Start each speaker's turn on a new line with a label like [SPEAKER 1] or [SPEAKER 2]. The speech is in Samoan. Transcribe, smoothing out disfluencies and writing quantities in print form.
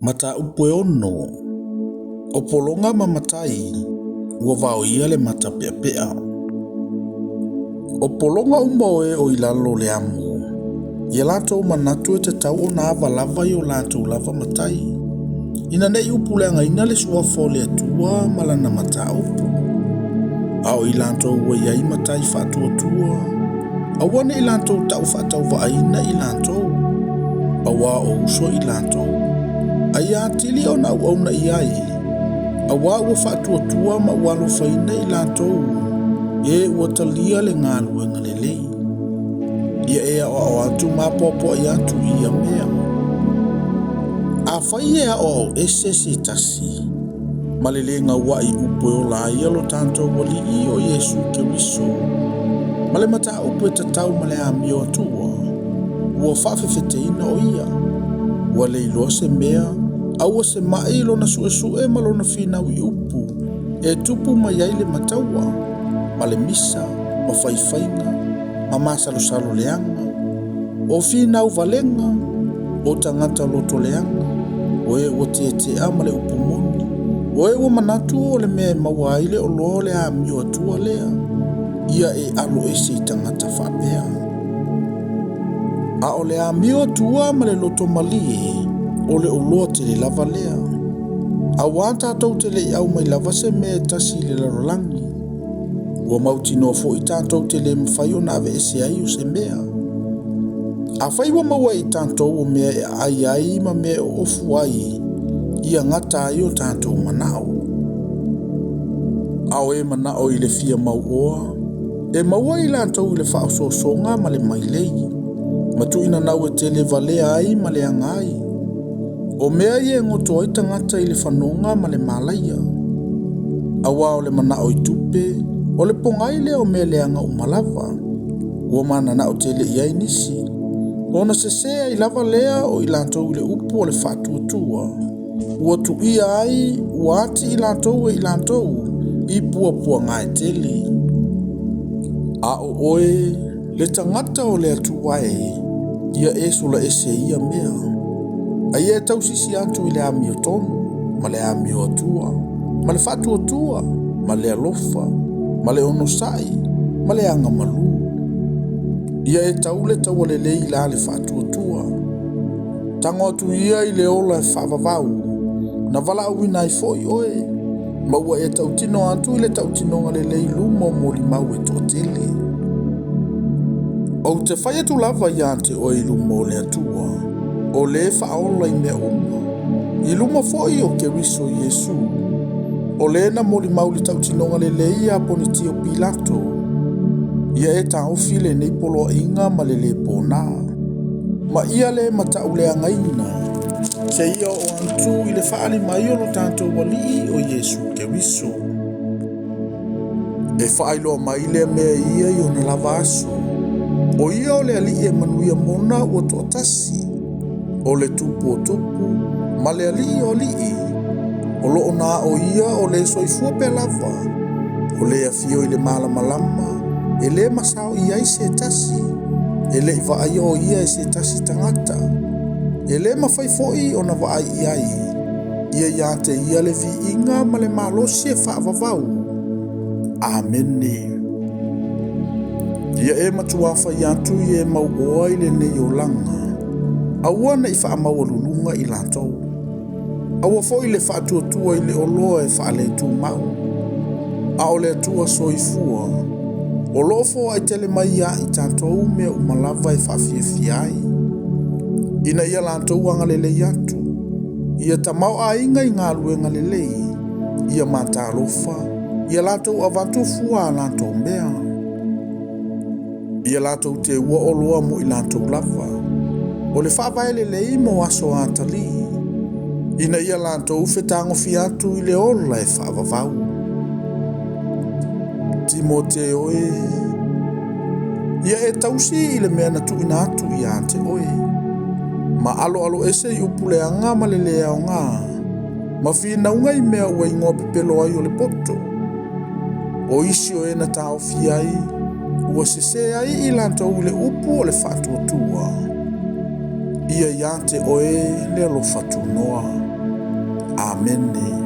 [SPEAKER 1] Mataupu e 6. O pologa ma matai, ua vaoia le mata peapea. O pologa uma o e o i lalo o le amo, ia latou manatu e tatau ona ava lava i o latou lava matai, ina ne i upuleagaina le suafa o le Atua ma lana mataupu. A o i latou ua i ai matai faatuatua, aua ne i latou tau faatauvaaina i latou, auā o uso i latou, a ia atili ona auauna i ai, auā ua faatuatua ma ua alofaina i latou e ua talia le galuega lelei. Ia e aoao atu ma apoapoai atu i ia mea. Afai e aoao ese se tasi, ma le lē gauaʻi i upu e ola ai lo tatou Alii o Iesu Keriso, ma le mataupu e tatau ma le amio atua, ua faafefeteina o ia, ua le iloa se mea, a ua semaʻi lona suesue ma lona finau i upu e tupu mai ai le mataua, ma le misa, ma faifaiga, ma masalosalo leaga, o finau valega, o tagata loto leaga, o e ua tietea ma le upu moni, o e ua manatu o le mea e maua ai le oloa o le amio atua lea, ia e alo ese i tagata faapea. A o le amio atua ma le loto malie, o le oloa tele lava lea. Auā tatou te le i au mai lava se mea e tasi i le lalolagi. Ua mautinoa foi tatou te le mafai ona aveese ai o se mea. Afai ua maua e i tatou o mea e aai ai ma mea e oofu ai, ia gata ai o tatou manao. A o e manao i le fia mauoa, e maua i latou i le faaosoosoga ma le mailei, ma tuuina nau e tele valea ai ma leaga ai. O mea ia e goto ai tagata i le fanoga ma le malaia. Auā o le manao i tupe, o le pogai lea o mea leaga uma lava. Ua mananao tele i ai nisi, ona sesē ai lava lea o i latou i le upu o le faatuatua. Ua tuia ai, ua ati i latou e i latou, i puapuaga e tele. A o oe, le tagata o le Atua e, ia e sola ese i ia mea. A ia e tausisi atu i le amiotonu, ma le amio atua, ma le faatuatua, ma le alofa, ma le onosai, ma le agamalu. Ia e tau le taua lelei i la le faatuatua. Tago atu ia i le ola e faavavau, na valaauina ai foi oe, ma ua e tautino atu i le tautinoga lelei i luma o molimau e toatele. Ou te fai atu lava ia te oe i luma o le Atua, o le faaola i mea uma, i luma foi o Keriso Iesu, o le na molimau i le tautinoga lelei ia Ponitio Pilato, ia e taofi lenei poloaiga ma le lē pōnā, ma ia lē matauleagaina, seia oo atu i le faaali mai o lo tatou Alii o Iesu Keriso. E faailoa mai lea mea ia i ona lava aso. O ia o le Alii e manuia mona ua toatasi, o le Tupu o tupu, ma le Alii o alii, o loo na o ia o le soifua pea lava, o le afio i le malamalama, e lē masao i ai se tasi, e le i vaaia o ia e se tasi tagata, e lē mafai foi ona vaai i ai, ia ia te ia le viiga ma le malosi e faavavau. Amene. Ia e matuā fai atu i e mauoa i lenei olaga, aua ne i faamaualuluga i latou. Aua foi le faatuatua i le oloa e faaletumau. A o le Atua soifua, o loo foai tele mai ia i tatou mea uma lava e faafiafia ai, ina ia latou agalelei atu, ia tamaoaiga i galuega lelei, ia matalofa, ia latou avatu fua a latou mea. Ia latou teua oloa mo i latou lava, o le faavae lelei mo aso atalii, ina ia latou fetagofia atu i le ola e faavavau. Timote oe, ia e tausi i le mea na tuuina atu ia te oe, ma aloalo ese i upu leaga ma le lē aoga, ma finauga i mea ua igoa pepelo ai o le poto. O isi o e na taofi ai, ua sesē ai i latou i le upu o le faatuatua. Ia ia te oe le alofa tunoa. Amene.